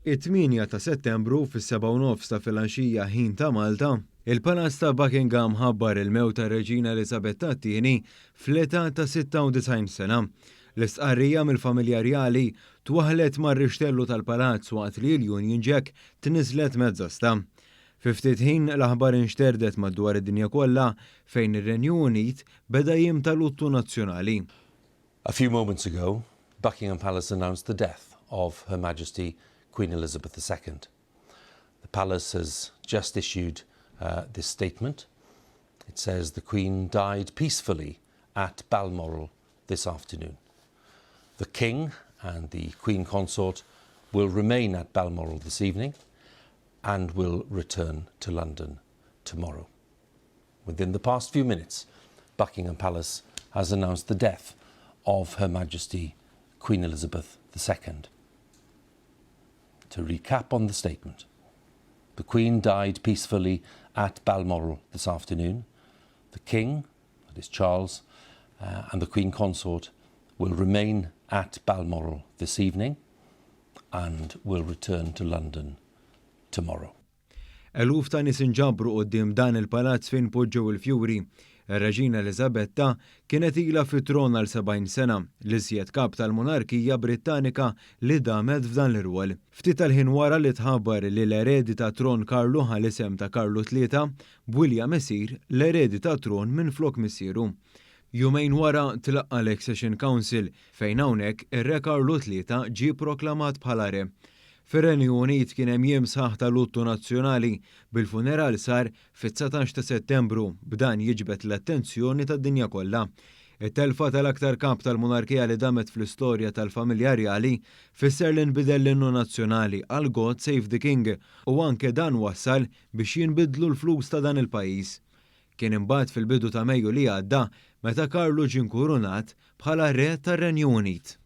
It-8 ta' Settembru fis-7:30 ta' filgħaxija ħin ta' Malta, il-Palazz ta' Buckingham ħabbar il-mewt tar-Reġina Eliżabetta t-Tieni fl-età ta' 96 sena. L-istqarrija mill-familja rjali twaħħlet mar-rixtellu tal-palazz waqt li l-Union Jack tniżżlet mezz'asta. Fi ftit ħin l-aħbar inxterdet madwar id-dinja kollha fejn ir-Renju Unit beda jiem ta' luttu nazzjonali. A few moments ago, Buckingham Palace announced the death of Her Majesty Queen Elizabeth II. The palace has just issued uh, this statement. It says the Queen died peacefully at Balmoral this afternoon. The King and the Queen Consort will remain at Balmoral this evening and will return to London tomorrow. Within the past few minutes, Buckingham Palace has announced the death of Her Majesty Queen Elizabeth II. To recap on the statement, the Queen died peacefully at Balmoral this afternoon. The King, that is Charles, uh, and the Queen Consort will remain at Balmoral this evening and will return to London tomorrow. Eluf ta' nies inġabru quddiem dan il-palazz fejn poġġew il-fjuri. Ir-Reġina Eliżabetta kienet ilha fit-tron għal 70 sena, l-iżjed kap tal-monarkija Brittanika li damet f'dan l-irwol. Ftit tal-ħin wara li tħabbar li l-eredi tat-tron Karlu ħa l-isem ta' Karlu Tlieta, b'William isir l-eredi tat-tron minflok missieru. Jumejn wara tlaqqa' l-Accession Council fejn hawnhekk ir-Re Karlu Tlieta ġie proklamat bħala re. Fir-Renju Unit kien hemm jiem sħaħ ta' luttu nazzjonali, bil-funeral sar fit-19 ta' Settembru, b'dan jiġbed l-attenzjoni tad-dinja kollha. It-telfa tal-aktar kap tal-monarkija li damet fl-istorja tal-familja rjali fisser li nbidel l-innu nazzjonali għal God Save the King u anke dan wassal biex jinbidlu l-flus ta' dan il-pajjiż. Kien imbagħad fil-bidu ta' Mejju li għadda meta Karlu ġie nkurunat bħala Re tar-Renju Unit.